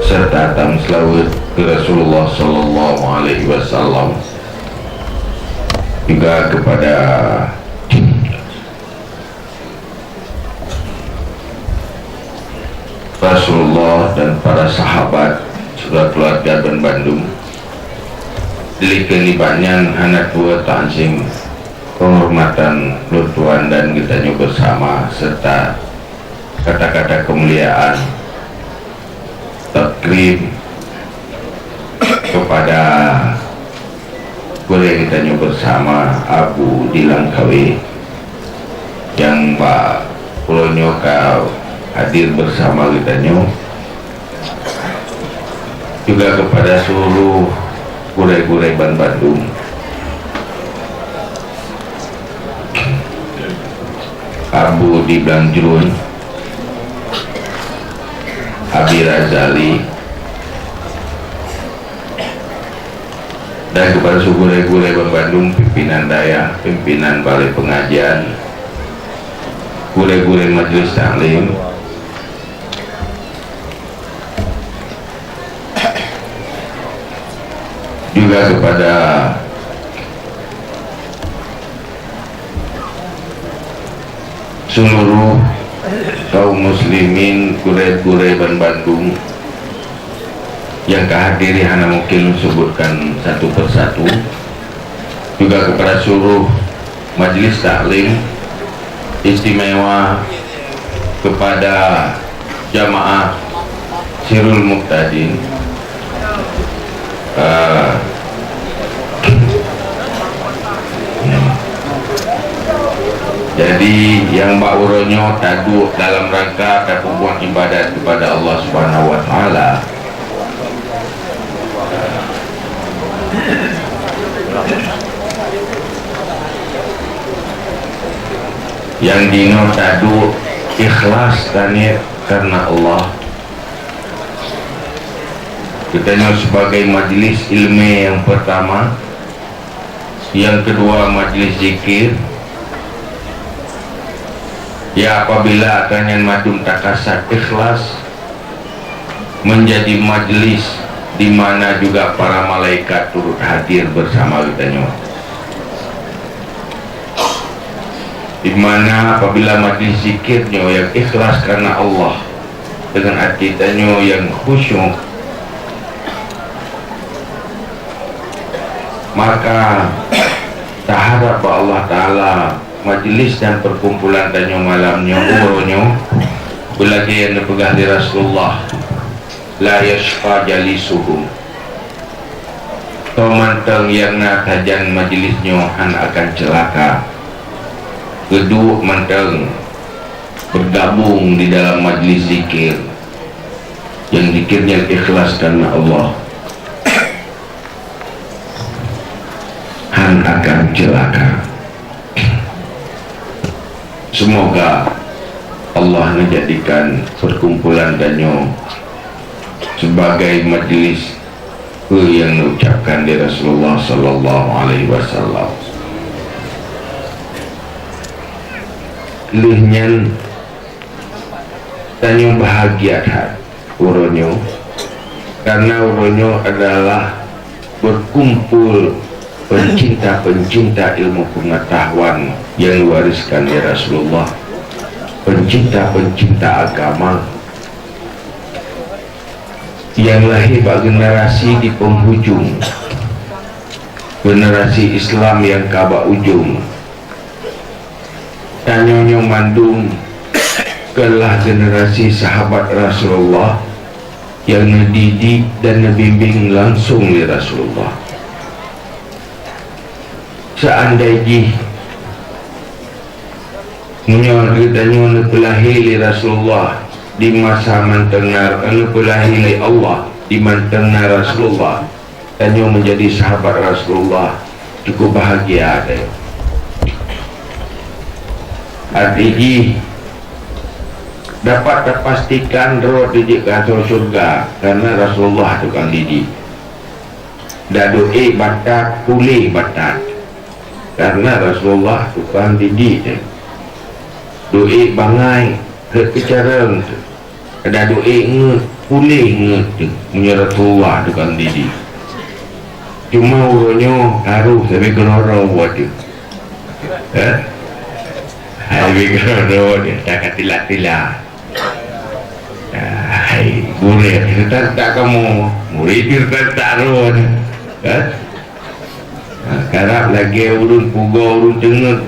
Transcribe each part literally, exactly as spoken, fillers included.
serta tam seulaweuet keu Rasulullah sallallahu alaihi wasallam, juga kepada Rasulullah dan para sahabat, serta keluarga dan bandum. Di likot nibak nyan hana tuwoe taazim penghormatan lôn tuan dan geutanyoe bersama, serta kata-kata kemuliaan takrim kepada gurée geutanyoe bersama Abu di Langkawi nyang bak uroe nyoe ka hadir bersama geutanyoe, juga kepada seluruh gurée-gurée ban bandum. Abu di Blang Jruen, Abi Razali, dan kepada seluruh gurée-gurée ban bandum, pimpinan dayah, pimpinan balai pengajian, gurée-gurée majlis taklim, juga kepada seluruh kaum muslimin, gurée-gurée ban bandum nyang ka hadir, hana mungkin sebutkan satu persatu, juga kepada seluruh majlis taklim, istimewa kepada jamaah Sirul Muqtadin. Ah. Hmm. Jadi, nyang bak uroe nyoe taduek dalam rangka tapeubuet ibadat kepada Allah Subhanahu wa Taala. Nyang jinoe taduek ikhlas taniet karena Allah. Geutanyoe sebagai majlis ilmu nyang pertama, nyang kedua majlis zikir. Ya, apabila ata nyan mandum takasat ikhlas, menjadi majlis di mana juga para malaikat turut hadir bersama geutanyoe. Di mana apabila majlis zikir nyoe nyang ikhlas karena Allah, dengan hati tanyoe nyang khusyuk, maka taharap bak Allah Taala majlis dan perkumpulan tanyoe malam nyoe, uroe nyoe, beulagée nyang neupeugah lé Rasulullah, "La yasyqa jalisuhum." Toh mantong nyang na sajan majlis nyoe hana akan ceulaka. Geuduek mantong bergabung di dalam majlis zikir, nyang zikir nyan ikhlas karena Allah, hana akan ceulaka. Semoga Allah menjadikan perkumpulan tanyoe sebagai majlis peue nyang neucapkan lé Rasulullah sallallahu alaihi wasallam. Lheueh nyan, tanyoe bahagia that uroe nyoe, karena uroe nyoe adalah berkumpul pencinta-pencinta ilmu pengetahuan yang diwariskan dari Rasulullah, pencinta-pencinta agama yang lahir bak generasi di penghujung, generasi Islam yang ka bak ujung. Tanyoe nyoe mandum kelah generasi sahabat Rasulullah yang neudidik dan neubimbing langsung lé Rasulullah. Seandai jih nyoe geutanyoe neupeulahé lé Rasulullah di masa mantong na, neupeulahé lé Allah di mantong na Rasulullah, tanyoe menjadi sahabat Rasulullah, cukup bahagia tanyoe. Arti jih dapat tapastikan droe teuh jeuet keu asoe syeuruga karena Rasulullah tukang didik. Dak do ék batat, puléh batat, karena Rasulullah tukang didik tanyoe. Do ék bangai, rhot keucarông, Dak duek ngeut, puléh ngeut teuh meunyoe Rasulullah tukang didik. Cuma uroe nyoe harôh sabe keudroe-droe teuh. Eh? Hai, sabe keudroe-droe teuh, tak ka tila-tila. Hai, gurée, seureuta-seureuta kamoe, murit seureuta-seureuta droe teuh. Eh? Ha, karab lagée ureuëng pugoe ureuëng teungeut.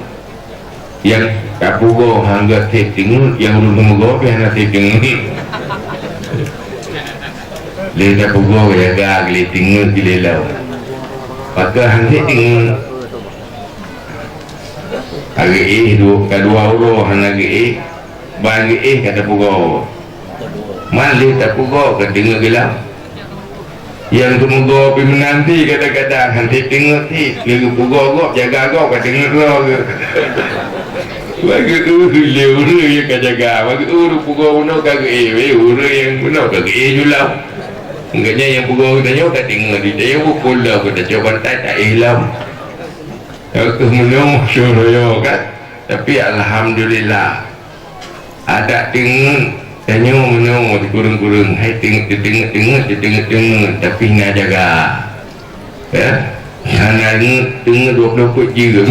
Nyang tapugoe hana sép teungeut, nyang ureuëng teumugoe pih hana sép teungeut. Lé tapugoe jaga, lé teungeut, lé lom. Pakon hana sép teungeut? Ageuéh du-, ka dua uroe hana geuéh, ban geuéh ka tapugoe. Man lé tapugoe ka teungeut geulam. Nyang teumugoe pih meunan cit kadang-kadang, han sép teungeut cit, lé geupugoe gob, jaga gob, ka teungeut droe geuh. Bagi ureuëng lé ureuëng nyang ka jaga, bagi ureuëng pugoe bunoe ka geuéh, wéh, ureuëng nyang bunoe ka geuéh ju lom. Gobnyan nyang pugoe geutanyoe ka teungeut, geutanyoe pukul lom, geutanyoe bantai taéh lom. Nyan keuh meunyoe syuroe kan. Tapi alhamdulillah, adak teungeut tanyoe meunyoe sikureueng-kureueng, hai teungeut, teungeut, teungeut, teungeut, teungeut, tapi na jaga. Ya, hana teungeut, teungeut dua ploh peuet jeuem.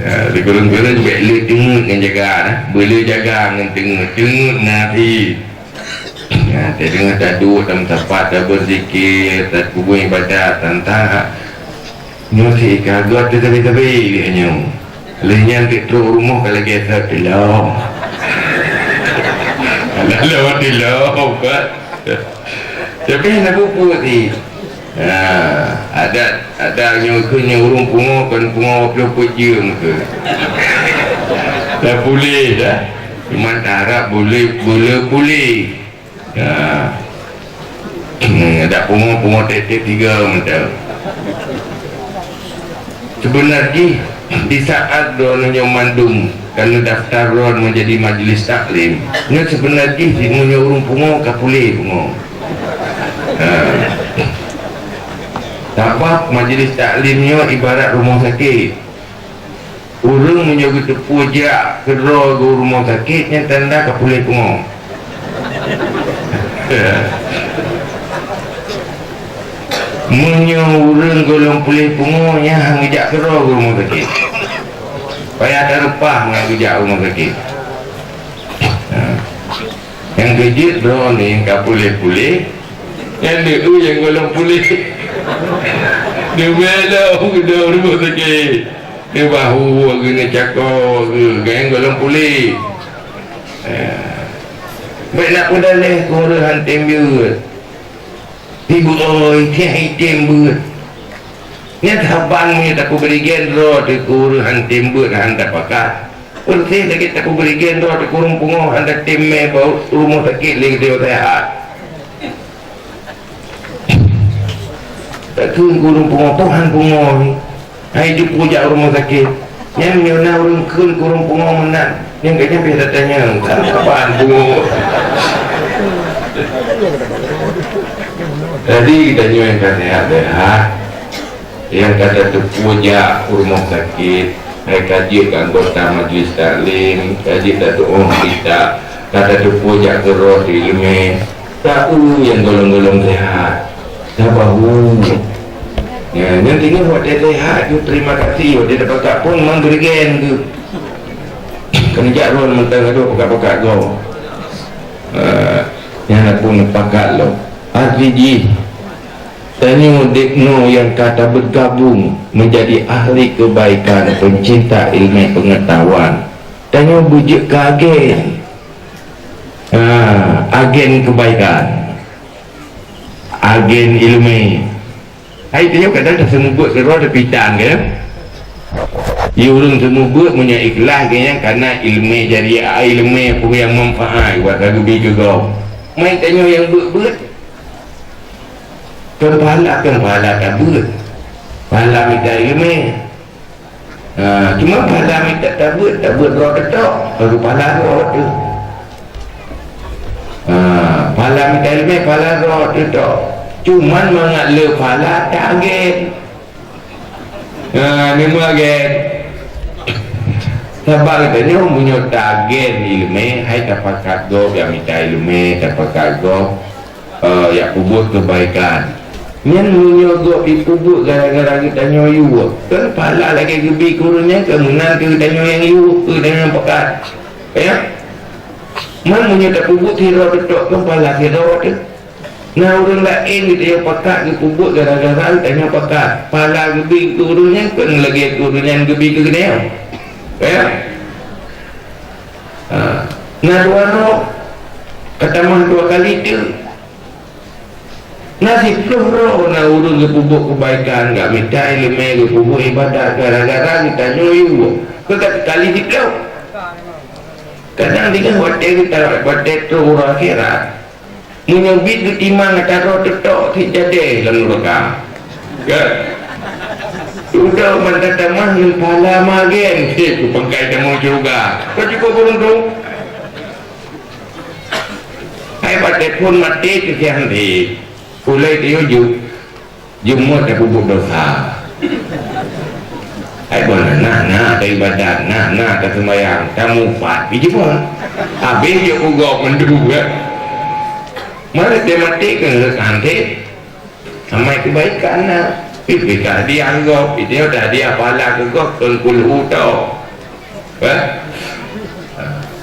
Ya, sikureueng-kureueng bèk le teungeut ngon jaga, nah. Beule jaga ngon teungeut, teungeut na pih. Nyan, tadeungoe taduek, tameusapat, tabeuzikir, tapeubuet ibadat, tantang nyoe si ka gét teuh sabe-sabe lheueh nyoe. Lheueh nyan trok rumoh ka lagèe sat tilom. Lalu tilom, kan? Tapi hana peue-peue sih. Ha, adat, adat nyoe keuh nyoe ureueng pungo, kon pungo dua ploh peuet jeuem keuh. Dah puléh dah. Cuma taharap boleh, boleh puléh. Ha. Hmm, adak pungo, pungo tiep-tiep tiga macam. Sebenar jih, di saat droeneuh nyoe mandum ka neudaftar droe meujadi majlis taklim, nyoe sebenar jih meunyoe ureueng pungo ka puléh pungo. Ha. Sabab majlis taklim nyoe ibarat rumoh sakét. Ureueng meunyoe geuteupeue jak keudroe geuh rumoh sakét, nyan tanda ka puléh pungo. Meunyoe ureueng gohlom puléh pungo, nyan han geujak keudroe geuh rumoh sakét. Payah tareupah ngon geujak rumoh sakét. Ha. Nyang keujeuet droeneuh ka puléh-puléh, nyan deuh nyang gohlom puléh. Deuh meulo geudoe rumoh sakét. Deuh bahu geuh, neucako geuh, nyang gohlom puléh. Eh. Bèk na peudaleh keu ureueng han tem beuet. Ibu oi, tiang item beuet. Nyan saban meunyoe tapeubri gendro teuh keu ureueng han tem beuet, han tapakat. Peureuséh lagèe tapeubri gendro teuh keu ureueng pungo, han tatem mé bak rumoh sakét lé geutanyoe seuhat. Takheun keu ureueng pungo, toh han pungo nyoe. Hai jeuet peue jak rumoh sakét. Nyan meunyoe na ureueng kheun keu ureueng pungo meunan, nyan gobnyan pih tatanyong, saban pungo. Jadi, geutanyoe nyang ka seuhat-seuhat, nyang ka tateupeue jak u rumoh sakét, hai ka jeuet keu anggota majlis taklim, ka jeuet tatu'oh kitab, ka tateupeue jak keudroe teuh ileumèe, ta-eu nyang gohlom-gohlom seuhat. Sabahu. Ya, nyan teungoh watèe seuhat, geuterima kasih, watèe tapakat phôn, mang geurigen geuh. Keuneuk jak lôn mantong adoe pakat-pakat gob. Eh, nyan phôn pakat lom. Arti jih, tanyoe deuh nyoe nyang ka tabeugabong meujadi ahli keubaikan, peucinta ileumèe peungeutahuan. Tanyoe beujeuet keu agen. Ah, agen keubaikan. Agen ileumèe. Hai, tanyoe kadang taseumubuet keudroe teupitan, kan? Di ureueng seumubuet meunyoe ikhlas, gobnyan kana ileumèe jariah, ileumèe peue nyang manfaat, buat ka geubi keu gob. Mai tanyoe nyang beuet-beuet. Kon pahala, kon pahala tabeuet. Pahala mita ileumèe. Ha, cuma pahala mita tabeuet, tabeuet droe teuh tok, baru pahala droe teuh. Ha, pahala mita ileumèe, pahala droe teuh tok. Cuman mangat le pahala tagen. Ha, ni meugen. Sabab geutanyoe meunyoe tagen ileumé, hai tapakat gob jak mita ileumé, tapakat gob, eh, jak peubuet keubaikan. Nyan meunyoe gob jipeubuet gara-gara geutanyoe yue, kan pahala lagée geubi keu ureuëng nyan, keu meunan keu geutanyoe nyang yue, keu geutanyoe nyang pakat. Ya? Man meunyoe tapeubuet sidroe teutok, kan pahala sidroe teuh. Na ureuëng laén geutanyoe pakat geupeubuet gara-gara geutanyoe pakat. Pahala geubi keu ureuëng nyan kon lagée keu ureuëng nyan geubi keu geutanyoe. Ya? Ha. Na dua droe, ka tamah dua kali teuk. Na siplôh droe na ureuëng geupeubuet keubaikan, geumita ileumé, geupeubuet iébadat gara-gara geutanyoe yue. Keu ka kali siplôh. Kadang deungon watée geutanyoe, watée troh uroe akhirat. Meunyoe biet geutimang ata droe teutok cit jadéh lam nuraka. Kan? Udah mantong tamah ngon pahala magen, hei, peupangkai tamong syeuruga. Kau cukup beruntung. Hai, watée phon maté keusian hé. Ulai teuh jeuet. Jeumot tapeubuet desya. Hai, bon, na, na taiébadat, na, na taseumayang, tamupat, pi jeumot. Habéh jeuet u gob mandum, kan? Malah dia maté keu reukan teuh. Amai keubaikan na. Pi, pi ka hadiah gob, pi dia hadiah pahala keu gob, keu kulhu tau. Bah?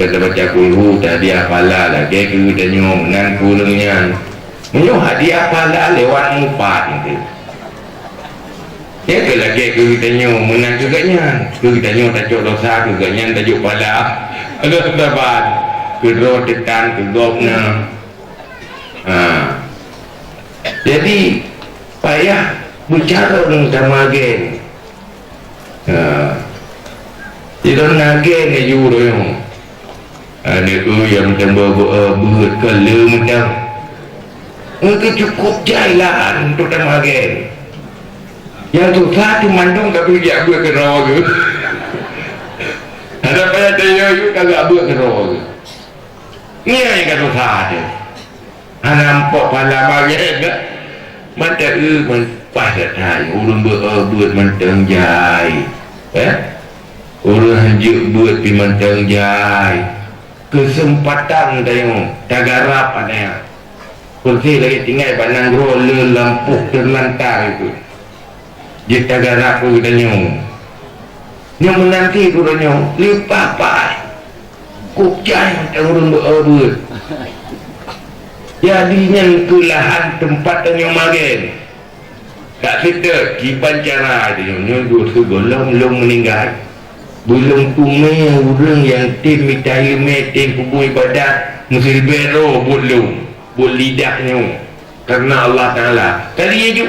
Keu tabaca kulhu, tahadiah pahala lagée keu geutanyoe meunan keu ureuëng nyan. Meunyoe hadiah pahala lewat mupat nyan. Nyan keu lagée keu geutanyoe meunan keu geuhnyan. Keu geutanyoe tacok desya, keu geuhnyan tajok pahala. Adoh saban. Keu droe teutan, keu gob na. Ha. Jadi, payah beucarông tamah gen. Ha. Sidroe na gen laju uroe nyoe. Aneuk eu nyang meuteumé beu-, beuet ka le meuteumé. Engkeu cukup jai lahan untuk tamah gen. Nyang susah tu mandum ka geujak beuet keudroe geuh. Hana payah teuyo-yo ka geujak beuet keudroe geuh. Nyan nyang ka susah teuh. Hana mpok pala bagét dak. Mantong eu man-, paih that hai, ureuëng beu-, beuet mantong jai. Eh? Ureuëng hanjeuet beuet pi mantong jai. Keuseumpatan tanyoe tagarab aneuëk. Kursi lagée tinggai bak nanggroe le lampôh teulantar itu. Jeuet tagarab keu geutanyoe. Nyoe meunanti keu geutanyoe, leupah paih. Kok jai mantong ureuëng beu-, beuet. Jadi nyan keu lahan teumpat tanyoe magen. Tak seutôt kiban cara tanyoe, nyoe duek sigohlom lôn meuninggai. Beulôn teumé ureuëng nyang tem mita ileumé, tem peubuet iébadat, meuseuribée droe buet lôn, buet lidah nyoe. Kareuna Allah Taala. Kali laju.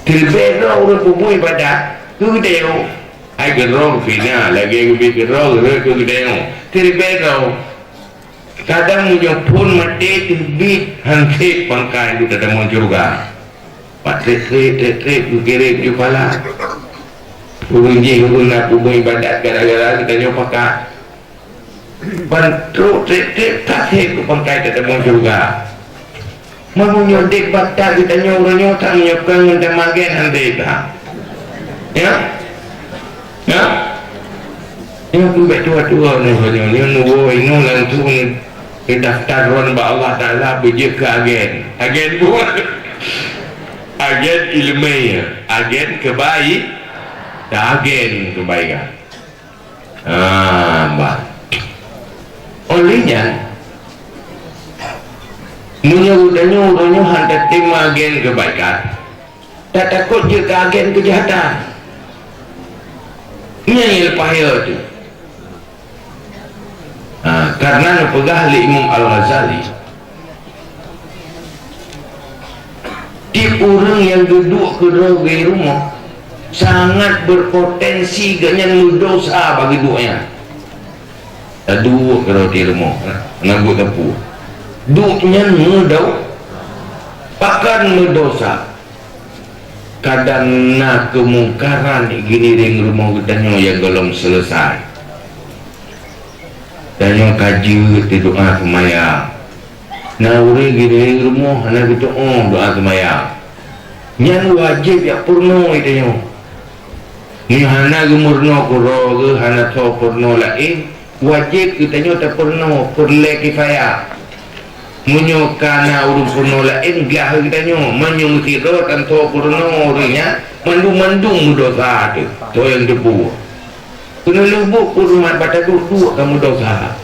Teubée droe ureuëng peubuet iébadat keu geutanyoe. Hai keudroe pih na, lagée geubi keudroe rhot keu geutanyoe. Teubée droe. Kadang meunyoe phon maté teubiet han sép pangkai untuk tatamong syeuruga. Pat treb-treb, treb-treb geukirém ju pala. Ureuëng jih ureuëng na peubuet iébadat gara-gara geutanyoe pakat. Ban trok treb-treb ka sép keu pangkai tatamong syeuruga. Meunyoe dek bak that geutanyoe uroe nyoe, that meunyoe kon ngon tamagen han dek that. Ya? Ya? Nyoe pun bèk tuha-tuha nyoe uroe nyoe, nyoe neuwoe inoe langsung neudaftar droen bak Allah Taala beujeuet keu agen. Agen buet. Agen ileumèe, agen keubai-, agen keubaikan. Ah, bah. Oleh nyan, meunyoe geutanyoe uroe nyoe han tatem agen keubaikan, tatakot jeuet keu agen keujahatan. Nyan nyang leupah yo teuh. Ah, karena neupeugah lé Imam Al-Ghazali, Tiep ureuëng nyang geuduek keudroe di rumoh sangat berpotensi geuhnyan meudosa bak geuduek nyan. Taduek keudroe di rumoh, na buet teupeu. Duek nyan meudo-, pakon meudosa. Kadang na keumungkaran di geuliréng rumoh geutanyoe nyang gohlom seuleusoe. Tanyoe ka jeuet doa seumayang. Na ureuëng geuliréng rumoh hana geutu'oh doa seumayang. Nyan wajéb jak peurunoe tanyoe. Meunyoe hana geumeurunoe keudroe geuh, hana soe peurunoe laén, wajéb geutanyoe tapeurunoe peureulée kifayah. Meunyoe ka na ureuëng peurunoe laén, glah geutanyoe. Meunyoe meusidroe tan soe peurunoe ureuëng nyan, mandum-mandum meudosa teuh, soe nyang teupeue. Keuneulheueh buet peurumat bak taduek-duek ka meudosa.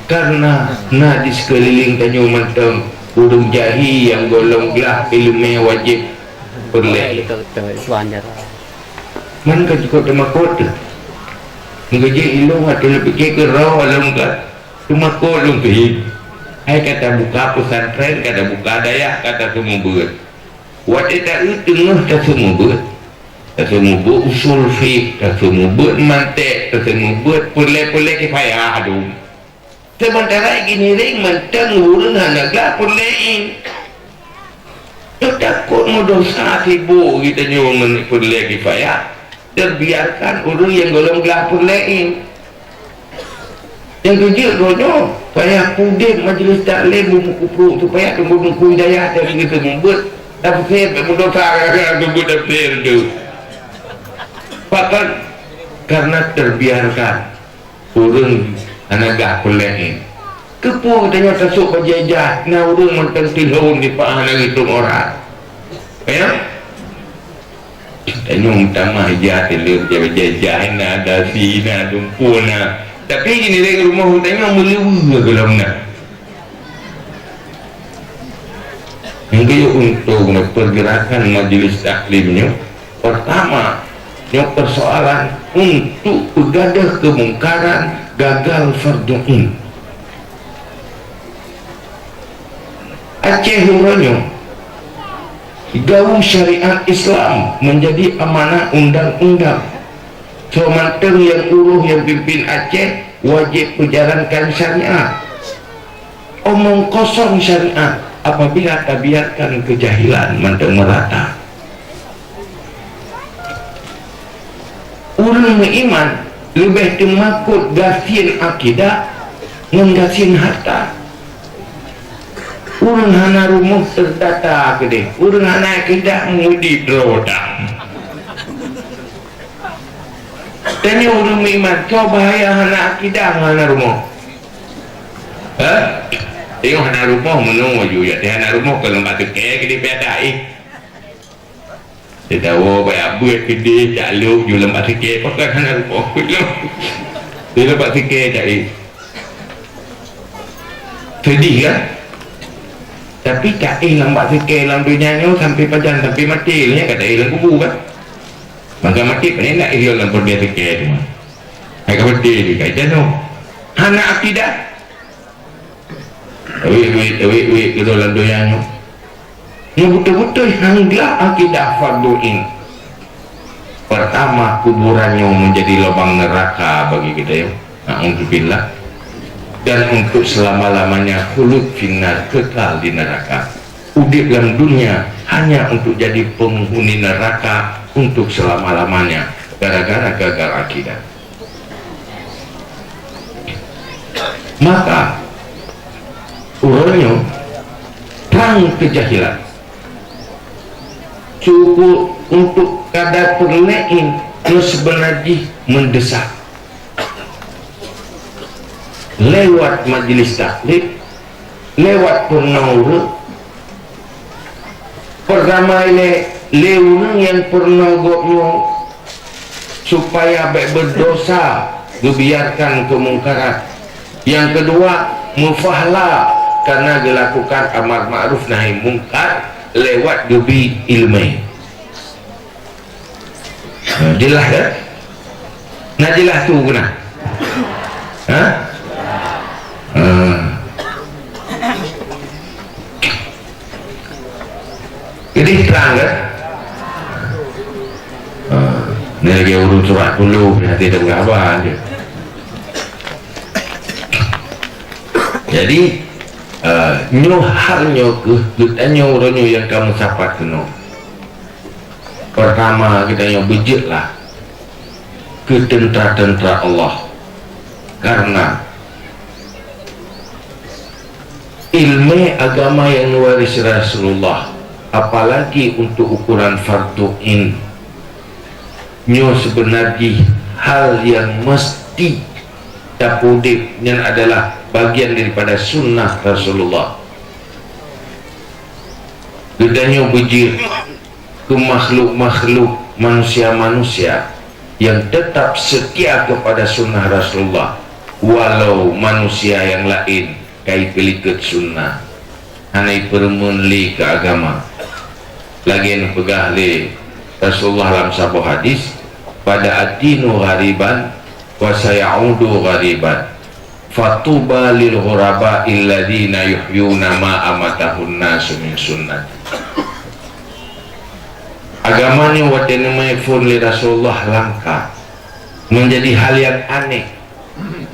Kareuna na di sikeulileng tanyoe mantong ureuëng jahi nyang gohlom glah iéleumé wajéb peureulée. Man ka jikot teumakot teuh. Meugeujeut ilong ateueh lôn pike keudroe lôn ka teumakot lôn pih. Hai ka tabuka pesantren, ka tabuka dayah, ka taseumeubeuet. Watée taeu teungoh taseumeubeuet. Taseumeubeuet usul fiqh, taseumeubeuet mantek, taseumeubeuet peureulée-peureulée kifayah dum. Seumantara geuiring mantong ureuëng hana glah peureulée. Teutakot meudosa sibok geutanyoe ngon peureulée kifayah, teubiarkan ureuëng nyang gohlom glah peureulée. Nyang keujeuet droe nyoe, payah udeb majlis taklim beumeukeuprok supaya teungku-teungku hidayah dan geuteumeubeuet tafsir, meudosa gara-gara geubeuet tafsir tu. Bahkan karena terbiarkan. Ureuëng hana gah peureulée. Keupeue tanyoe tasok bajée jaih, na ureuëng mantong tilon dipat hana geutrok orang. Ya? Tanyoe meutamah ija tilon bajée jaih, na dasi, na dumpul, na. Tapi gini lé rumoh tanyoe meuleuweue gohlom na. Nyang geuyue untông pergerakan majlis taklim nyoe, pertama, nyoe persoalan untuk peugadôh keumungkaran gagal fardhu ain. Aceh uroe nyoe, gau syariat Islam menjadi amanah undang-undang. Soe mantong nyang uroh nyang pimpin Aceh wajéb peujalankan syariat. Omong kosong syariat apabila tabiarkan keujahilan mantong meurata. Ureuëng meuiman leubeh teumakot gasien akidah ngon gasien hareuta. Ureuëng hana rumoh teurdata keudeh, ureuëng hana akidah mudi droe that. Tanyoe ureuëng meuiman, soe bahaya hana akidah ngon hana rumoh? Hah? Tanyoe hana rumoh meunoe ju, ya, hana rumoh keu leumbak teuke keudeh piada, eh. Teudawa bak abeuet keudeh, jak lok ju leumbak teuke, pakon hana rumoh keu lom. Di leumbak teuke jak, eh. Sedih kan? Tapi taéh lam bak sikée lam donya nyoe sampai pajan, sampai maté, nyan ka taéh lam kubu kan? Maka maté pané nak éh lam peureulée sikée tu mah. Hai ka maté tu ka jan nyoe. Hana akidah. Wék, wék, wék, wék, keudroe lam donya nyoe. Nyang beutôi-beutôi hana akidah fardhu ain. Pertama, kuburan nyoe menjadi lubang neraka bagi kita, ya. Na'udzubillah. Dan untuk selama-lamanya khulud finnar, kekal di neraka. Udeb lam dunia hanya untuk jadi penghuni neraka untuk selama-lamanya gara-gara gagal akidah. Maka, uroe nyoe trang keujahilan. Cukup untuk kada peureulée nyoe seubeuna jih meudesak. Lewat majlis taklim, lewat peurunoe ureuëng, peuramai lé, lé ureuëng nyang peurunoe gobnyoe supaya bék beudosa geubiarkan keumungkaran. Nyang keudua, meupahala karena geulakukan amar ma'ruf nahi mungkar lewat geubi iéleumé. Ha, jeulaih kan? Na jeulaih tu keunan? Ha? Ha. Jadi trang kan? Ha. Ni lagée ureuëng surat puluh, ni hati dah berapa je. Jadi, eh, nyoe hal nyoe keuh geutanyoe uroe nyoe nyang ka meusapat keunoe. Pertama, geutanyoe beujeuetlah keu teuntara-teuntara Allah. Karena iéleumé agama nyang neuwarisi Rasulullah, apalagi untuk ukuran fardhu ain, Nyoe seubeuna jih hal nyang meuseuti tapeudeb, nyan adalah bagian daripada sunnah Rasulullah. Geutanyoe beujeuet keu makhluk-makhluk, manusia-manusia nyang teutab seutia keupada sunnah Rasulullah, walau manusia nyang laén ka ipeulikot sunnah, hana ipeureumeun lé keu agama. Lagée neupeugah lé Rasulullah lam saboh hadis, "Bada ad-dinu ghariban wa sayaudu ghariban. Fatuba lil ghuraba illadzina yuhyuna ma amatahun nasu min sunnati." Agama nyoe watée neumai phon lé Rasulullah langka, menjadi hal nyang aneh,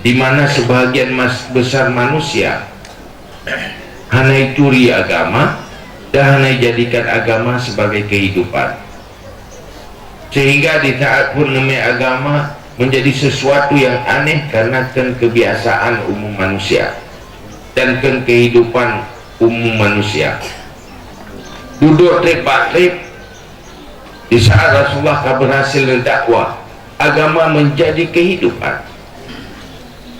di mana sebahagian mas-, besar manusia hana ituri agama dan hana ijadikan agama sebagai kehidupan. Sehingga di saat phon neumai agama menjadi sesuatu nyang aneh karena kheun kebiasaan umum manusia dan kheun kehidupan umum manusia. Dudoe treb bak treb, di saat Rasulullah ka berhasil neudakwah, agama menjadi kehidupan.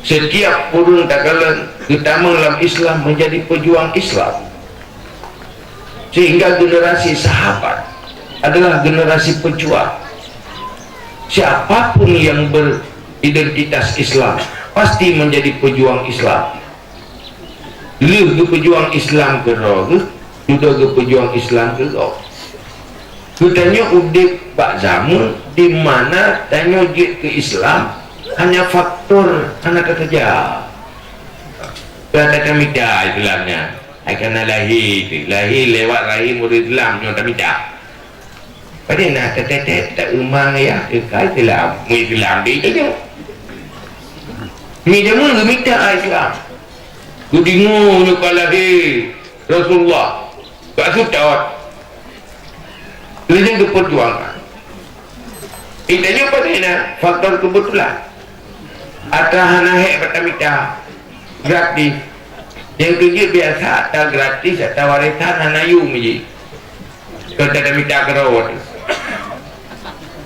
Setiap ureuëng takalon geutamong lam Islam menjadi pejuang Islam. Sehingga generasi sahabat adalah generasi pejuang. Siapapun yang beridentitas Islam pasti menjadi pejuang Islam. Lheueh geupeujuang Islam keudroe geuh, dudoe geupeujuang Islam keudroe. Geutanyoe udeb bak zameun di mana tanyoe jeuet keu Islam hanya faktor hana teukeujak. Ka tatamita Islam nyan, hai kana lahé teuh, lahé lewat rahim ureuëng Islam nyoe tamita. Padahai na teutet-tet taeumang yah keukai Islam, meu-Islam di tanyoe. Mi jameun geumita Islam. Geudeungoe nyoe ka lahé Rasulullah. Bak seutôt. Lheueh nyan geupeujuangkan. Di tanyoe padahai na faktor keubeutulan. Atra hana hék bak tamita gratis. Nyang keujeuet biasa atra gratis, atra warésan hana yum jih. Kon tamita keudroe.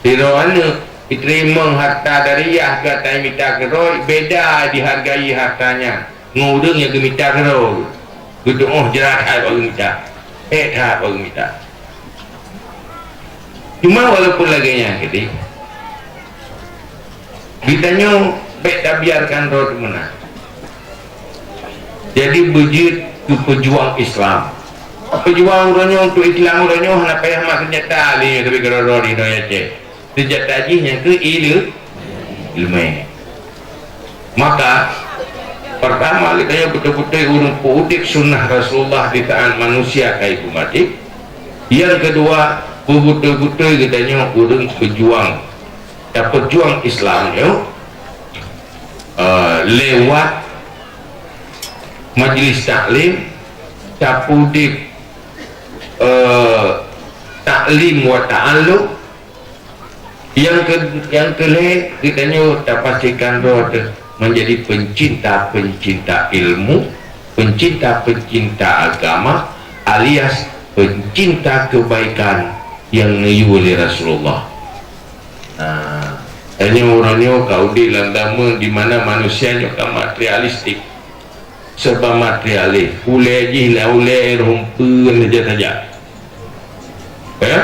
Sidroe aneuëk jiteurimong harta dari yah gata mita keudroe, beda dihargai harta nyan ngon ureuëng nyang geumita keudroe. Geutuoh jrat hai bak geumita. Eh, that bak geumita. Cuma walaupun lagée nyan keudeh, geutanyoe bék tabiarkan droe teuh meunan. Jadi beujeuet keu peujuang Islam. Peujuang uroe nyoe untuk Islam uroe nyoe hana payah mat seunjata lé nyoe, tapi keudroe-droe di donya Aceh. Seunjata jih nyan keuh ileumé. Maka, pertama, geutanyoe beutôi-beutôi ureuëng peuudeb sunnah Rasulullah di saat manusia ka ipeumati. Nyang keudua, beutôi-beutôi geutanyoe ureuëng peujuang, tapeujuang Islam nyoe, eh, lewat majlis taklim, tapeudeb, eh, taklim wa ta'allum, Nyang ke-, nyang keulhée, geutanyoe tapastikan droe teuh menjadi pencinta-pencinta ilmu, pencinta-pencinta agama, alias pencinta kebaikan nyang neuyue lé Rasulullah. Nah, tanyoe uroe nyoe ka udeb lam zaman di mana manusia nyoe ka materialistik. Serba materialis. Ulée jih na ulée rhom peuen saja-saja. Ya?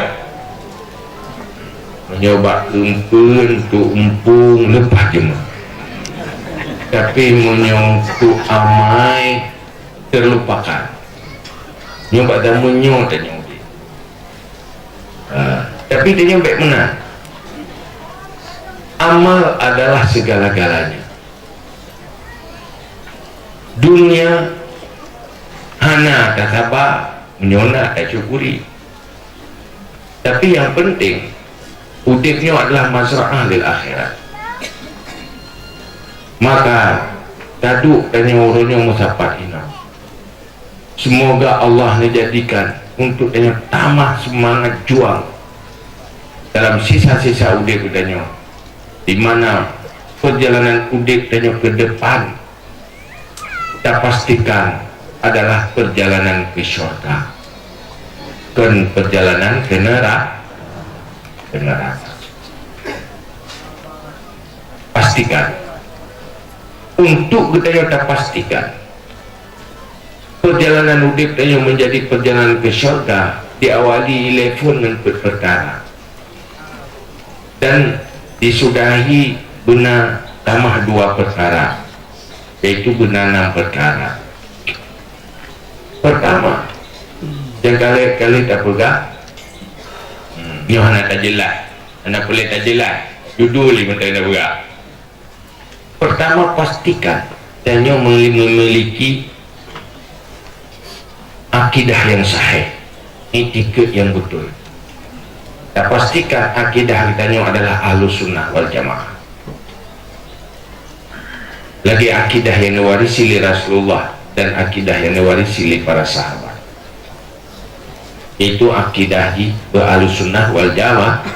Meunyoe bak keupeuen, untuk mumpung, leupah jeumah. Tapi meunyoe untuk amai, terlupakan. Nyoe bak zaman nyoe tanyoe udeb. Ha, tapi tanyoe bék meunan. Amal adalah segala-galanya. Dunia hana tasaba, meunyoe na tasyukuri. Tapi nyang penting, udeb nyoe adalah mazra'ah lil akhirat. Maka, taduek tanyoe uroe nyoe meusapat inong. Semoga Allah neujadikan untuk tanyoe tamah seumangat juang dalam sisa-sisa udeb geutanyoe, di mana perjalanan udeb tanyoe ke depan tapastikan adalah perjalanan ke syurga, kon perjalanan ke nera-, ke neraka. Pastikan. Untuk geutanyoe tapastikan, perjalanan udeb tanyoe menjadi perjalanan ke syurga diawali ilée phon ngon peuet peukara dan disudahi beuna tamah dua peukara, yaitu beuna nam peukara. Pertama, nyang kali-kali tapeugah, hmm, nyoe hana tajeulaih, hana peureulée tajeulaih, judul lé mantong tapeugah. Pertama, pastikan tanyoe memiliki akidah yang sahih, itikad yang betul. Tapastikan akidah tanyoe adalah Ahlus Sunnah wal Jamaah. Lagée akidah yang diwarisi lé Rasulullah dan akidah yang diwarisi lé para sahabat. Itu akidah di Ahlus Sunnah wal Jamaah.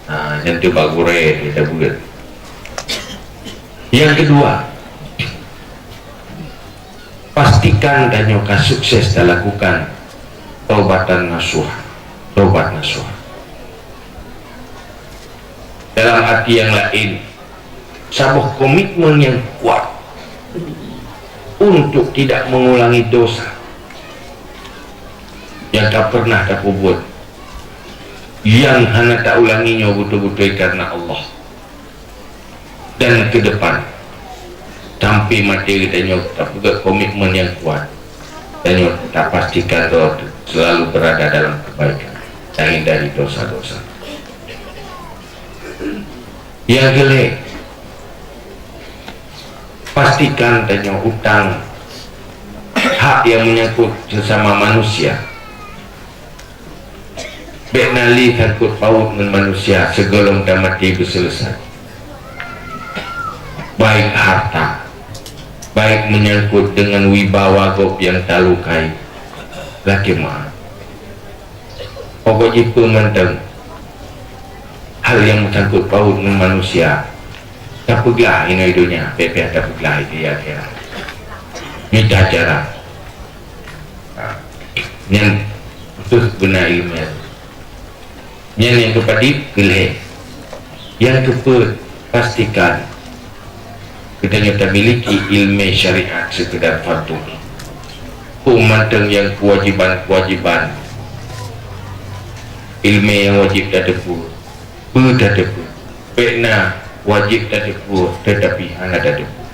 Nah, nyan tu bak gurée kita buat. Yang kedua, pastikan tanyoe ka sukses talakukan taubatan nasuha, taubat nasuha. Dalam arti yang lain, saboh komitmen yang kuat untuk tidak mengulangi dosa yang ka pernah tapubuet, yang hana taulangi nyoe beutôi-beutôi karena Allah. Dan ke depan, sampai maté geutanyoe tapeugah komitmen yang kuat, tanyoe tapastikan droe selalu berada dalam kebaikan, tahindari dosa-dosa. Nyang keulhèe, pastikan tanyoe utang hak nyang meunyangkot sesama manusia. Bèk na lé sangkot paut ngon manusia sigohlom tamaté beuseuleusai. Baik harta, baik meunyangkot deungon wibawa gob nyang talukai, lakèe meu'ah. Pokok jih peue mantong hal nyang meusangkot paut ngon manusia, tapeuglah inoe donya, bèk payah tapeuglah di akhirat. Mita cara. Ha. Nyan keuh beuna ileumèe. Nyan nyang keupadum keulhèe. Nyang keupeuet, pastikan geutanyoe tamiliki ileumèe syariat seukeudar fardhu ain. Peue mantong nyang keuwajiban-keuwajiban ileumèe nyang wajéb tateupeue, peue tateupeue. Bèk na wajéb tateupeue teutapi hana tateupeue.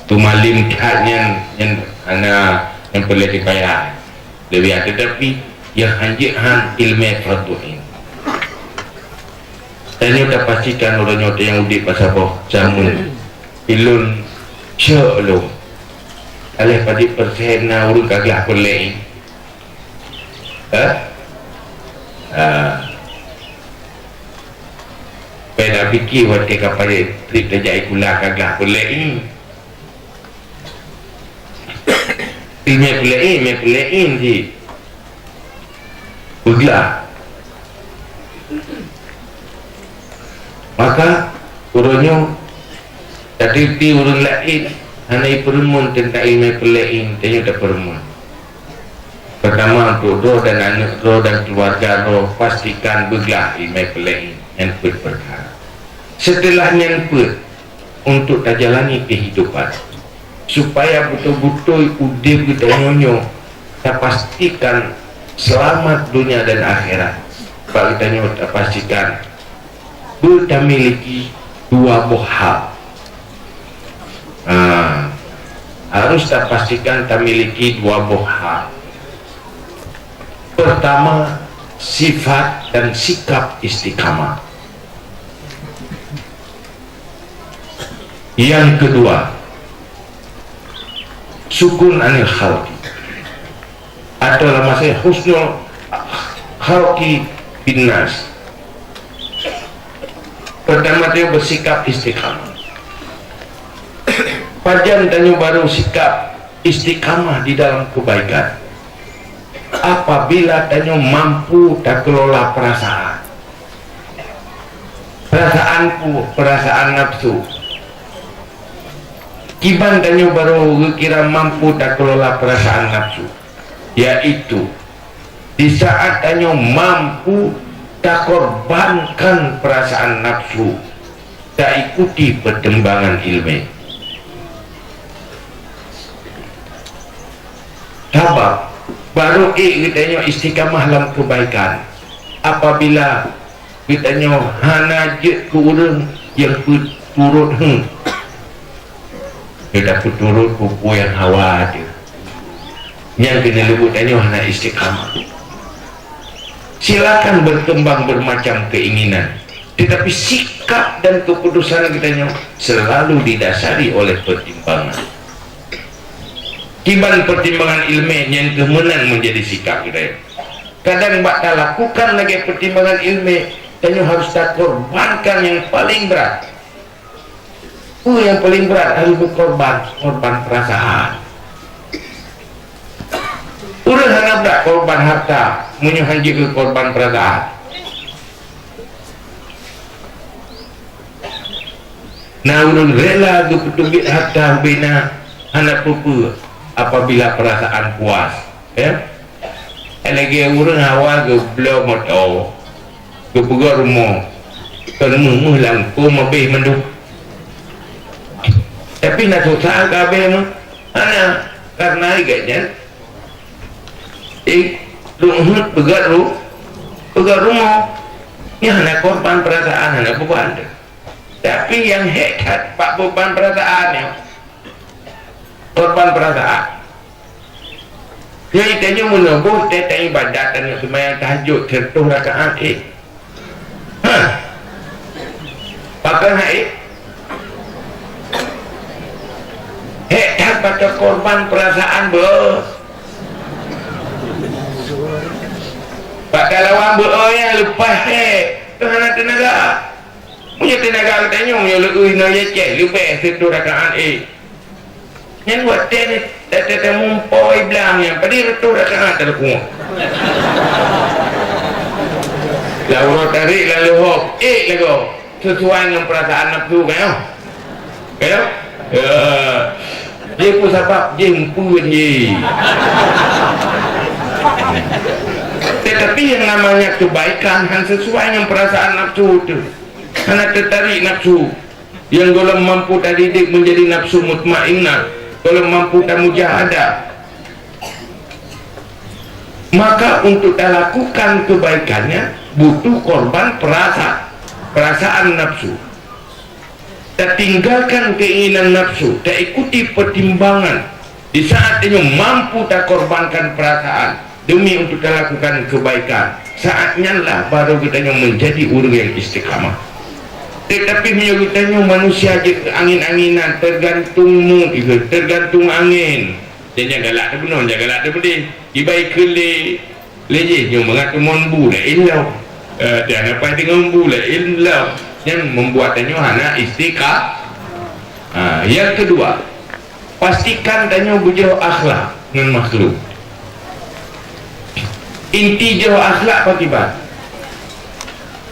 Teumalém that nyan, nyan hana nyang peureulèe teubayang. Leubèh teutapi nyang hanjeuet han ileumèe fardhu ain. Tanyoe tapastikan uroe nyoe nyang udép bak saboh jameun. Ulôn cok lôn. Alah padit persen na ureueng ka glah peureulèe ain? Hah? Ah. Payah na pike watèe ka padit trép tajak sikula ka glah peureulèe ain. Ileumèe peureulèe ain, ileumèe peureulèe ain cit. Peuglah. Maka, uroe nyoe, tateuti ureueng laén hana jipeurumoh teuntang ileumèe peureulèe ain, tanyoe tapeurumoh. Peurtama, untuk droe dan aneuk droe dan keuluwarga droe, pastikan beuglah ileumèe peureulèe ain, nyan peuet peukara. Seuteulah nyan peuet, untuk tajalani keuhidupan, supaya beutôi-beutôi udép geutanyoe nyoe tapastikan seulamat donya dan akhirat. Bak geutanyoe tapastikan beutamiliki dua boh hal. Ha, harus tapastikan tamiliki dua boh hal. Peurtama, sifat dan sikap istiqamah. Nyang keudua, sukun anil khalqi, atau lam bahasa husnul khalqi bin nas. Peurtama, tanyoe beusikap istiqamah. Pajan tanyoe barô sikap istiqamah di dalam keubaikan? Apabila tanyoe mampu takeulola peurasaan. Peurasaan peue? Peurasaan nafsu. Kiban tanyoe barô geukira mampu takeulola peurasaan nafsu, yaitu di saat tanyoe mampu takorbankan perasaan nafsu, taikuti pertimbangan ilmu. Sabab, barô ék geutanyoe istiqamah lam keubaikan apabila geutanyoe hana jeuet keu ureuëng nyang peuturot heuet. Geutanyoe peuturot peue-peue nyang hawa teuh. Nyang keuneuk leubuet tanyoe hana istiqamah. Silakan berkembang bermacam keinginan, tetapi sikap dan keputusan geutanyoe selalu didasari oleh pertimbangan. Kiban pertimbangan ilmu nyang keuh meunan menjadi sikap geutanyoe. Kadang bak talakukan lagée pertimbangan ilmu, tanyoe harus takorbankan nyang paling brat. Peue nyang paling brat harus beukorban? Korban perasaan. Ureuëng hana brat korban harta, meunyoe hana jeuet keu korban perasaan. Na ureuëng rela geupeuteubiet harta ubena hana peue-peue apabila perasaan puas, ya. Lagée ureuëng hawa geubloe moto, geupeugah rumoh, kon meuh-meuh langkông mabeh mandum. Tapi na susah ka abeh meuh? Hana, karena igat nyan. Eh, lôn heuet peugah ru-, peugah rumoh. Nyan hana korban perasaan, hana beban teuh. Tapi nyang hék that bak beban perasaan nyoe, korban perasaan. Nyang tanyoe meunoe boh teuh ibadat dan seumayang tahajud siratoh rakaat, eh. Hah? Pakon hai? Hék that bak korban perasaan beuh. Bak kalawang beuh nyang leupah hék. Teuh hana teunaga. Meunyoe teunaga geutanyoe, meunyoe leueh inoe yaceh, leubeh siratoh rakaat, eh. Nyan watée ni, tata-tata mumpoi blang nyan, padum reutôh rakaat talakuek. Lam uroe tarék lalu hop, ék lagoe, sesuai ngon peurasaan nafsu, kan? Kan? Ya. Jih peue sabab, jih eumpeuen jih. Tetapi yang namanya kebaikan hana sesuai ngon peurasaan nafsu tu. Hana teutarik nafsu. Nyang gohlom mampu tadidik menjadi nafsu mutmainnah, gohlom mampu tamujahadah. Maka untuk talakukan kebaikannya butuh korban perasa-, perasaan nafsu. Tatinggalkan keinginan nafsu, taikuti pertimbangan. Di saat tanyoe mampu takorbankan perasaan demi untuk talakukan kebaikan, saat nyan lah baru geutanyoe menjadi ureuëng nyang istiqamah. Tetapi meunyoe geutanyoe manusia jeuet keu angin-anginan, tergantung mood, tergantung angin. Jangan galak teubeunoe, jangan galak teupeudeh. Ibai keu lé, lé jih nyoe mangat teumon bu laén lom. Eh, dan apa dengan bu laén lom? Yang membuat tanyoe hana istiqa-, ha, yang kedua, pastikan tanyoe beujroh akhlak ngon makhluk. Inti jroh akhlak pakriban?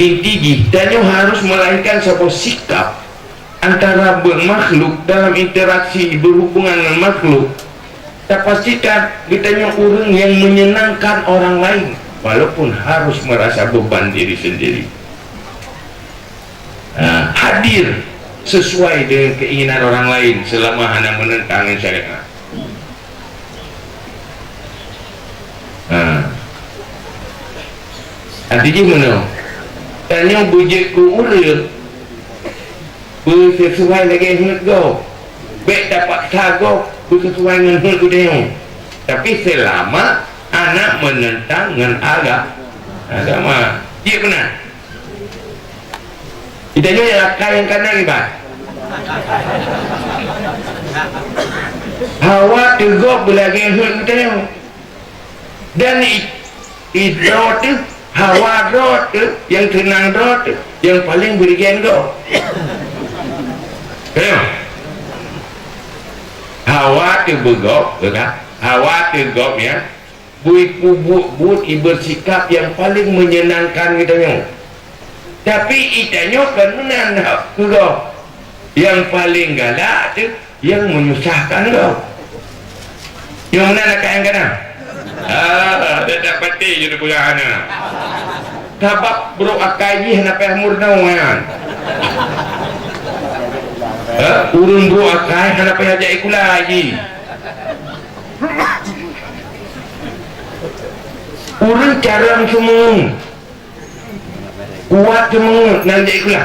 Inti jih, tanyoe harus melahirkan saboh sikap antara be-, makhluk dalam interaksi berhubungan ngon makhluk. Tapastikan geutanyoe ureuëng nyang menyenangkan orang lain, walaupun harus merasa beban diri sendiri. Ha, hadir sesuai dengan keinginan orang lain selama hana menentang syariat. Ha. Arti jih meunoe, tanyoe beujeuet keu ureuëng beusesuai lagée heuet gob. Bék tapaksa gob beusesuai ngon heuet geutanyoe. Tapi seulama hana menentang ngon aga-, agama. Jeuet meunan. Geutanyoe nyang akai nyang kana kiban? Hawa teugob beulagée heuet geutanyoe. Dan i-, i droe teuh, hawa droe teuh, nyang seunang droe teuh, nyang paleng beureugen gob. Teurimong? Hawa teuh beugob, teuh kan? Hawa teuh gob, ya. Bui peubuet buet ibersikap nyang paleng menyenangkan geutanyoe. Tapi geutanyoe kon meunan hak keu gob. Nyang paleng galak teuh nyang menyusahkan gob. Nyang meunan akai nyang kana? Ah, dak patéh jeuet peugah hana. Sabab brok akai jih hana payah meurunoe nyan. Eh, ureuëng brok akai hana payah jak sikula jih. Ureuëng carông seumeung, kuat seumeung, nyan jak sikula.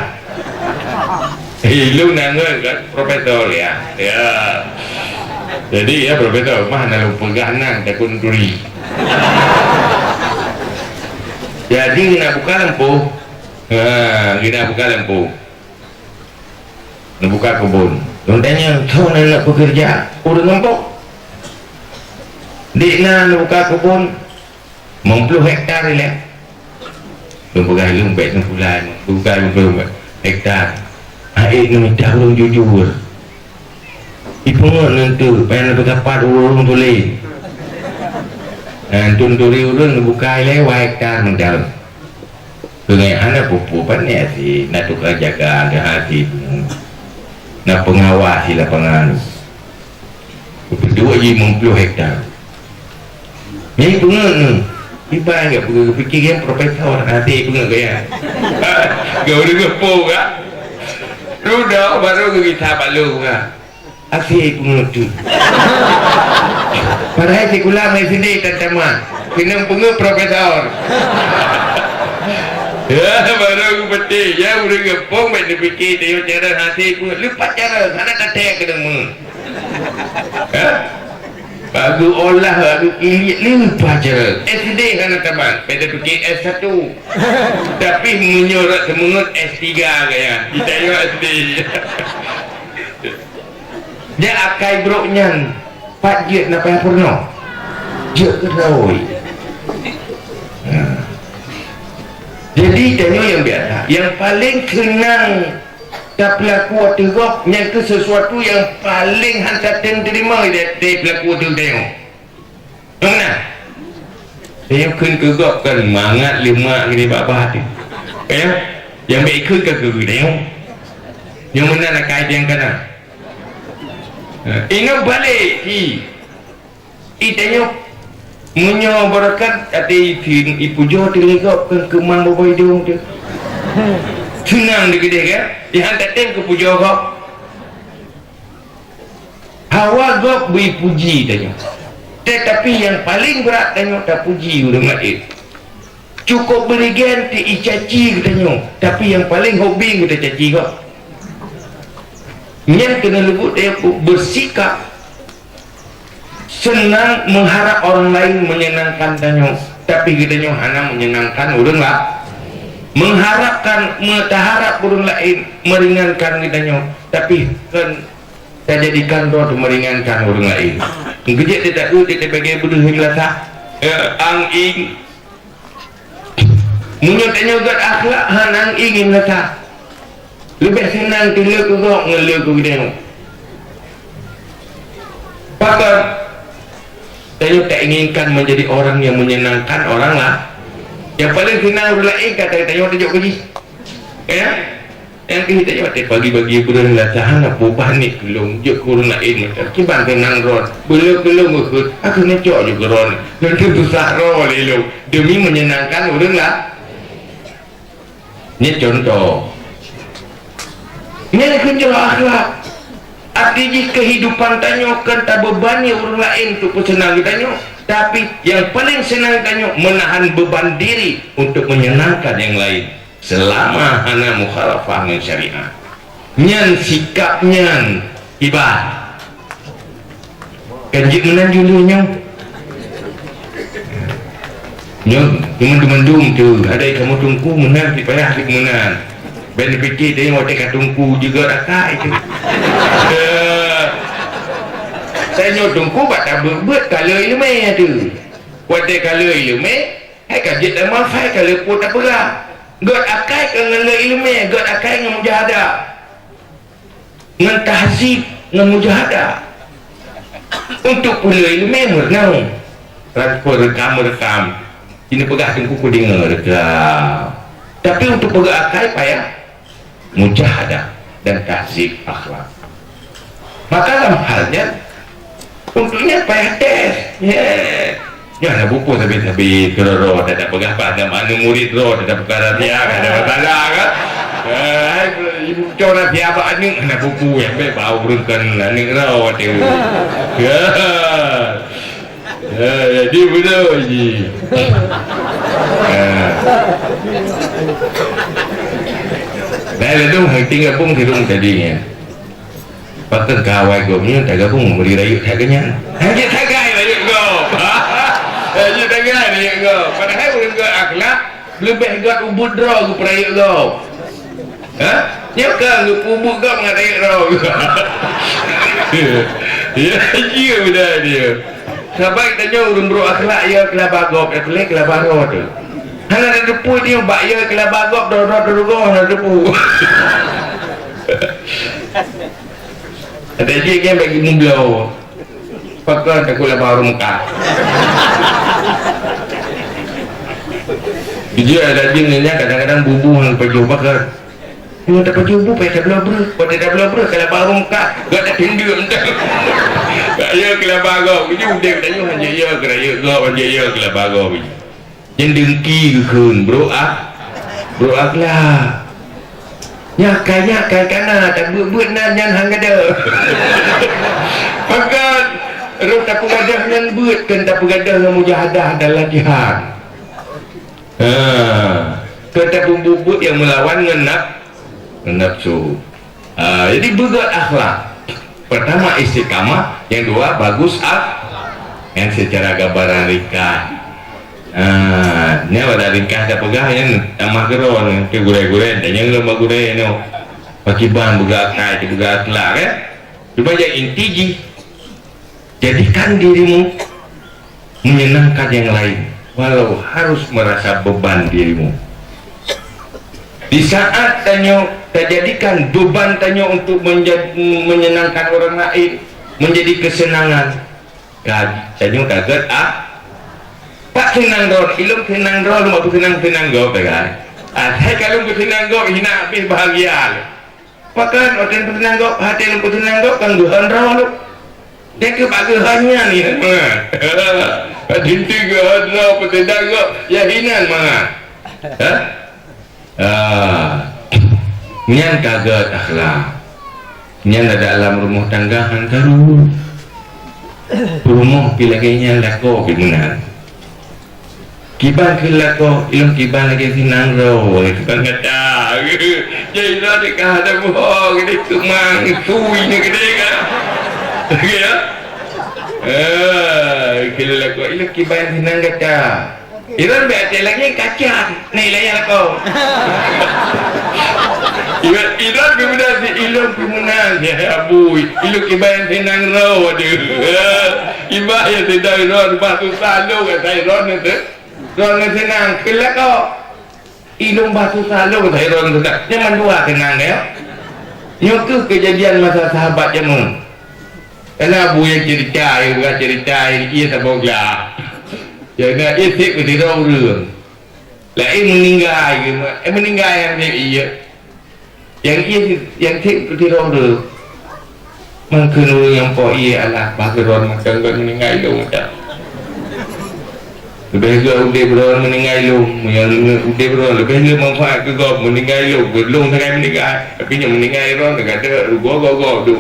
Eh, lôn na ngon kan profesor, ya. Ya. Jadi, ya, profesor, mah na lôn peugah nang takun turi. Jadi, na buka lampôh. Ha, gina buka lampôh. Na buka kebun. Lôn tanyong, "Soe na neuk peukeureuja?" Ureuëng gampông. Dik na, na buka kebun. Limong ploh hektar ilée. Lôn peugah lôn bék neupulai, bukan limong ploh hektar. Aé neumita ureuëng jujur. Ipeungeut neuntu, payah neupeusapat ureuëng tuléh. Nah, neuturi ureuëng neubuka ilée dua hektar meudaun. Keuneuk hana peue-peue pané asie, na tukang jaga, na asie, na peungawas di lapangan. Beudôk jih limong ploh hektar. Nyan peungeut nyoe. Iban gak peugah, geupiké geuh profesor, hase peungeut gaya. Gak ureuëng geupông gak. Dudoe baru geugisa bak lôn gak. Hase peungeut tu. Padahai sikula mai sidéh tan tamat. Keuneuk peungeut profesor. Ya, baru geupeuteh. Ya, ureuëng geupông baik neupiké, tayue cara hase peungeut. Leupah cara, hana taté keuneuk meungeut. Ha? Baru olah, baru ilik, leupah cara. S D hana tamat, pada pikir S satu. Tapi meunyoe rot seumeungeut S tiga gaya. Kita yo S D. Nyan akai brok nyan, pat jeuet na payah peurunoe. Jeuet keudroe. Nah. Jadi, tanyoe nyang biasa, nyang paleng seunang tapeulaku ateueh gob, nyan keuh sisuatu nyang paleng han tatem teurimong di, di peulaku ateueh tanyoe. Nyang meunan. Tanyoe kheun keu gob kan mangat leumak gini bak-bak teuh. Ya? Nyang bèk ikheun ka keu tanyoe. Nyang meunan akai nyang kana. Ha, ingat balek, i. I tanyoe, meunyoe beureukat até i, ipujoe teuh lé gob, keu keumang bobo idong teuh. Seunang dikeudeh, kan? Nyang han tatem keu pujoe gob. Hawa gob bri puji tanyoe. Tetapi nyang paleng brat tanyoe tapuji ureuëng laén. Cukôp beurigen teuh icaci geutanyoe, tapi nyang paleng hobi geutanyoe caci gob. Nyan keuneuk leubuet tanyoe bersikap seunang mengharap orang lain menyenangkan tanyoe, tapi geutanyoe hana menyenangkan ureuëng laén. Mengharapkan, meuharap ureuëng laén meringankan geutanyoe, tapi kon tajadikan droe meringankan ureuëng laén. Geujek teutakot teutabagée beudeuh di lasah. Eh, ang-ing. Meunyoe tanyoe gét akhlak, hana ingin gata. Leubeh seunang teuh lé keu gob ngon lé keu geutanyoe. Pakon? Tanyoe tak inginkan menjadi orang yang menyenangkan orang lah. Yang paling senang ureuëng laén ka tanyoe tajok keu jih. Ya? Nyang keuh tanyoe watée pagi-pagi beureueng lasah hana peubah niet keu lôn, jeuet keu ureuëng laén mantong. Kiban seunang droe, beuleueh keu lôn geukheun, aku neucok jeuet keu droe. Lôn teuh susah droe lé lôn demi menyenangkan ureuëng la-, nyan contoh. Nyan keuh jroh akhlak. Arti jih kehidupan tanyoe kon tabeubani ureuëng laén untuk peuseunang geutanyoe, tapi nyang paleng seunang tanyoe meunahan beuban diri untuk menyenangkan nyang laén. Seulama hana mukhalafah ngon syariat. Nyan sikap nyan ibadah. Kan jeuet meunan juluh nyoe. Nyoe, mandum-mandum tu, ada kamoe teungku meunan, si payah si meunan. Ben pike teuh watée ka teungku juga rakai tu. Eh, tanyoe teungku bak tabeuet-beuet kala ileumé tu. Watée kala ileumé, hai ka jeuet lam wifi ka leupoh tapeugah. Gét akai ka ngon lé ileumé, gét akai ngon mujahadah. Ngon tahzib, ngon mujahadah. Untuk peuleueh ileumé meureunong. Transfer rekam-rekam. Ini peugah teungku kudeungoe rekam. Tapi untuk peugah akai payah. Mujahadah dan tahzib akhlak. Maka lam hal nyan, untuk nyan payah tes. Ya. Nyan hana pupuk sabé-sabé keudroe-droe, tapeugah bak aneuk murit droe, tapeugah rahsia, ka ada masalah kan? Eh, hai, ibu cok rahsia bak aneuk, hana pupuk, ya, bèk bau ureueng kan aneuk droe, kata. Ya. Ya, jadi beutôi ji. Ya. Dah, dah tu, hai tinggal pun keu tadi, ya. Pakon kawai gobnyan tagabong meuri rayeuk that keunyan. Hana jeuet sagai rayeuk gob. Hana jeuet sagai rayeuk gob. Padahai ureueng göt akhlak leubeh göt ubit droe geupeurayeuk gob. Ha? Nyoe ka geupeubuet gob ngon rayeuk droe. Ya, jeuet beda dia. Sabai tanyoe ureueng brok akhlak ya keulaba gob, ya keulaba droe tu. Hana tateupeue dia bak ya keulaba gob, droe-droe teurugoe hana tateupeue. Ada jih kan bagi mubloe. Pakon takut laba ureueng Mekah. Jih ada jih nyan kadang-kadang bubu hana pajoh pakon. Nyoe tapajoh bubu payah tabloe breuh. Watèe tabloe breuh ka laba ureueng Mekah. Gak tatindeuk mantong. Gak ya keulaba gob. Jih udép tanyoe hana ya keurayeuk gob, hana ya keulaba gob. Nyan dengki geukheun, brok ak-, brok akhlak. Nyan kai, nyan kai kana, tabeuet-beuet nan nyan han gadôh. Pakon, rot tapeugadôh nyan beuet, kon tapeugadôh ngon mujahadah dan latihan. Ha, kon tapeubuet-buet nyang meulawan ngon naf-, ngon nafsu. Ah, jadi beugöt akhlak. Pertama istiqamah, yang dua bagus ak-, yang secara gambaran ringkas. Ah, nyan pada ringkas tapeugah nyan tamah keudroe, teugurai-gurai, dan nyang lom bagurée nyoe. Pakiban beugöt akai, beugöt akhlak, kan? Cuma yang inti jih, jadikan dirimu menyenangkan yang lain, walau harus merasa beban dirimu. Di saat tanyoe tajadikan beban tanyoe untuk menja-, menyenangkan orang lain, menjadi kesenangan, ka-, tanyoe ka gét ah. Pat seunang droe, ilôn seunang droe, lôn peuseunang-seunang gob, kan? Ah, hai ka lôn peuseunang gob, hina habéh bahagia lôn. Pakon watèe peuseunang gob, até lôn peuseunang gob kan geuhon droe lôn. Dèk keuh bak geuhon nyan, ya. Teuntèe geuhon droe peuseunang gob, ya hinan mangat. Ha? Ah. Nyan ka gét akhlak. Nyan ada alam rumoh tangga han karu. Peurumoh pi lagèe nyan lakoe pi meunan. Kiban keu lakoe, ilôn kiban lagèe seunang droe, kiban gata. Jadi droe ka ada bohong, jadi keumang, tui ni gede kan. Oke ya? Eh, keu lakoe, ilôn kiban seunang gata. Ilôn bèk até lagèe kacang, ni layan lakoe. Ilôn, ilôn geubeudôh si ilôn peumeunang, ya, bui. Ilôn kiban seunang droe, aduh. Iba ya sedang ron batu salo kat saya ron tu. Ron seunang keu lakoe. Ilôn batu salo kat saya ron tu. Nyan mandua seunang ya. Nyoe keuh kejadian masa sahabat jameun. Karena Abu yang cerita, yang bukan cerita, yang ia tak mau gelap. Yang nak ia sik ke tidak urun. Lain meninggal ke, eh, meninggal yang dia iya. Yang iya, yang sik ke tidak urun. Mungkin orang yang po iya alah, bagi orang macam kan meninggal itu macam. Lebih juga udah berorang meninggal itu, yang lebih udah berorang, lebih juga manfaat ke kau meninggal itu, belum sangat meninggal, tapi yang meninggal itu, tak ada, gua, gua, gua, tu.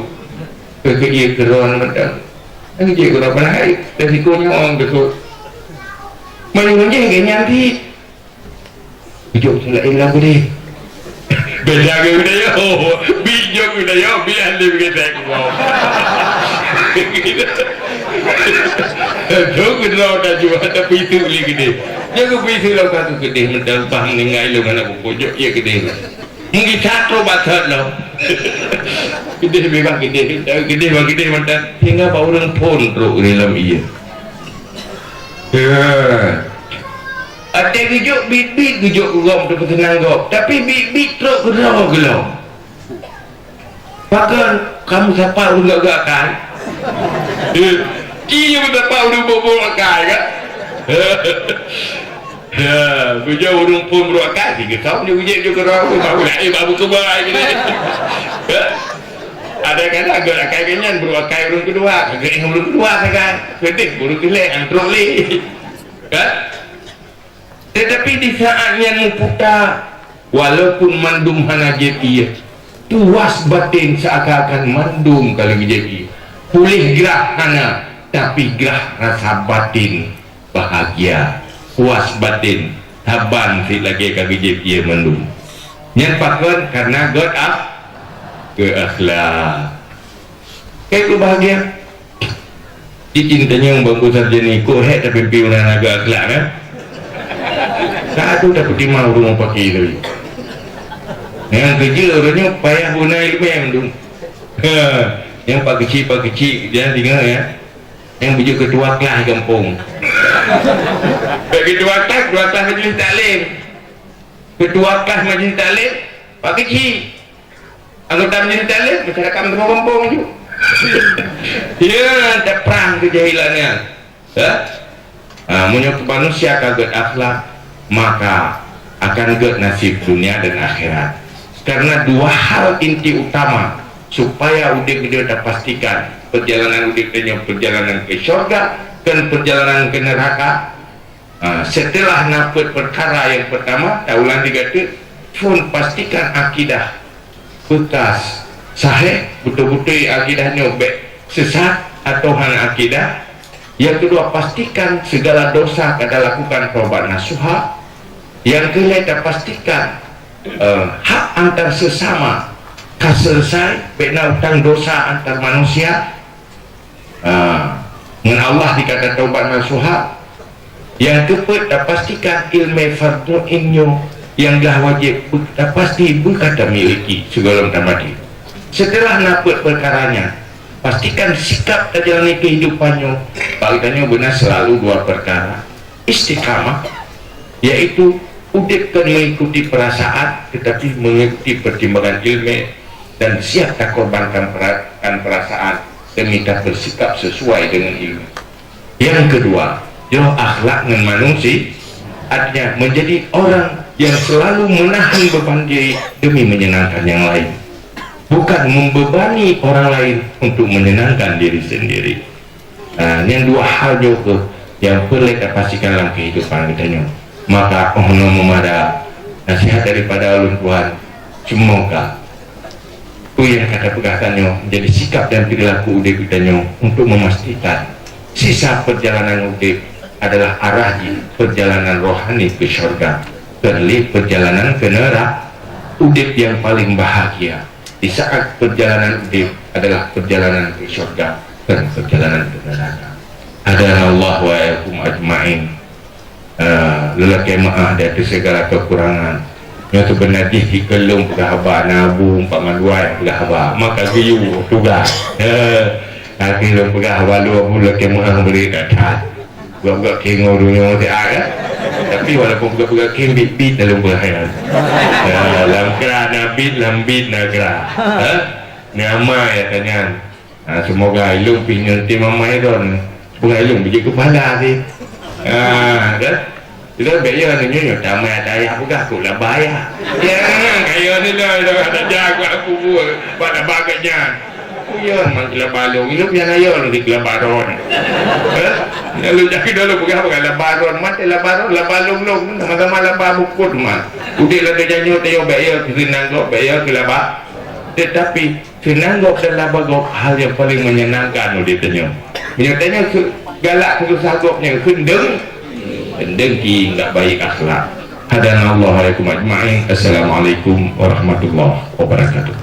Keu, keu ié keudroe mantong. Nyang jeuet keudroe padahai resiko nyawöng teusôt. Meunyoe jih gobnyan pih. Bijôk seulaén lam keudeh. Beda ngon Budayo. Bijôk Budayo, bi ahli beugetek keudroe. Tu keudroe ka jual, tapi itu beli keudeh. Jaga beli silau ka keudeh, mentang bah meuninggai lôn aneuk buku jok, ya keudeh. Meugisat trok bak that lom. Keudeh bak keudeh, keudeh bak keudeh mantong. Sehingga bak ureueng phôn trok di dalam ié. Ya. Até geujok bit-bit geujok keu gob teupeuseunang gob, tapi bit-bit trok keudroe keulom. Pakon kamu sapa ureueng gak-gak akai? Eh, iya beutapa ureueng boh-boh akai kan? Ya, beujeuet ureueng phôn brôk akai, sigeusau nyoe beujeuet jeuet keudroe, baru laén baru keubah gitu. Ya. Ada kan agak akai nyan brôk akai ureueng keudua, agak ureueng keudua sagai. Keudeh ureueng keulhèe, antrok lé. Kan? Tetapi di saat nyan muputa, walaupun mandum hana jieb ié, puas batin seakan-akan mandum ka lheueh jieb ié. Puléh grah hana, tapi grah rasa batin bahagia, puas batin, saban sit lagée ka geujieb ié mandum. Nyan pakon? Karena gét akh-, gét akhlak. Kapeue bahagia? Cicin tanyong bangku sarjani, kok hék tapimpé ureuëng hana gét akhlak, kan? Ka tu tapeutimang ureuëng mupaki tadi. Nyang keujeuet ureuëng nyoe payah guna ileumé mandum. Ha, nyang pak keuchik, pak keuchik, jangan tinggal ya. Nyang beujeuet keutua klas gampông. Bak keutua klas, keutua klas majlis taklim. Keutua klas majlis taklim, pak keuchik. Anggota majlis taklim, masyarakat meuteumé gampông ju. Ya, taprang keujahilan nyan. Ya? Ha, meunyoe manusia ka gét akhlak, maka akan gét nasib dunia dan akhirat. Karena dua hal inti utama supaya udeb nyoe tapastikan, perjalanan udeb nyoe perjalanan ke syurga dan perjalanan ke neraka. Ha, setelah na peuet perkara yang pertama, taulang tiga tu, phon pastikan akidah bekas sahih, beutôi-beutôi akidah nyoe bék sesat atau hana akidah. Yang kedua, pastikan segala dosa ka dilakukan taubat nasuha. Yang keulhée, tapastikan, eh, hak antar sesama ka selesai, bék na utang dosa antar manusia. Ha, ngon Allah dikata taubat nasuha. Yang keupeuet, tapastikan ilmu fardhu ain nyoe nyang glah wajéb, tapasti beuka tamiliki sigohlom tamaté. Setelah na peuet perkara nyan, pastikan sikap tajalani keuhidupan nyoe, bak geutanyoe beuna selalu dua perkara, istiqamah, yaitu udeb kon mengikuti perasaan, tetapi mengikuti pertimbangan ilmu dan siap takorbankan pera-, kan perasaan demi tabersikap sesuai dengan ilmu. Yang kedua, jroh akhlak ngon manusia, artinya menjadi orang yang selalu menahan beban diri demi menyenangkan yang lain, bukan membebani orang lain untuk menyenangkan diri sendiri. Ha, nyan dua hal nyoe kheueh nyang peureulée tapastikan lam keuhidupan geutanyoe. Maka, oh noe meumada nasihat daripada ulôn tuan, semoga peue nyang ka tapeugah tanyoe menjadi sikap dan perilaku udeb geutanyoe untuk memastikan sisa perjalanan udeb adalah arah jih perjalanan rohani ke syurga, kon lé perjalanan ke neraka. Udeb nyang paling bahagia di saat perjalanan udeb adalah perjalanan ke syurga, bukan perjalanan ke neraka. Hadanallahu wa iyyakum ajmain. Ah, lôn lakée meu'ah di ateueh segala kekurangan. Nyoe seubeuna jih dikeue lôn peugah haba, na Abu Pak Mandua nyang peugah haba. Maka geuyue tugaih. Eh, lagée lôn peugah haba lôn, Abu, lakée meu'ah bri that-that. Peugah-peugah khem ngon ureuëng nyoe siat, kan? Tapi walaupun peugah-peugah khem, biet-biet dah lôn peugah nyan. Ya, lam kra na biet, lam biet na kra. Ha? Ni amai ya tanyan. Ha, semoga ilung pih nyoe ti mama Eron. Peugah ilung biji kepala ti. Ha, kan? Sudah bek ya ni nyoe tamai ada ayah peugah kok laba ayah. Ya, kaya ni dah, dah ada jaga aku buat. Buat laba agak nyan. Ku ya, man keu laba lông, ilông pian ayo lông di keu laba ron. Eh? Lalu jadi dulu peugah bukan laba ron, mate laba ron, laba lông-lông, sama-sama laba bukut man. Udeb lagée janyoe teuyo bék ya keu seunang gob, bék ya keu laba. Tetapi seunang gob dan laba gob hal yang paling menyenangkan udeb tanyoe. Meunyoe tanyoe galak keu susah gob nyan kheun deng, deng ki enggak baik akhlak. Hadanallahu wa iyyakum ajma'in. Assalamualaikum warahmatullahi wabarakatuh.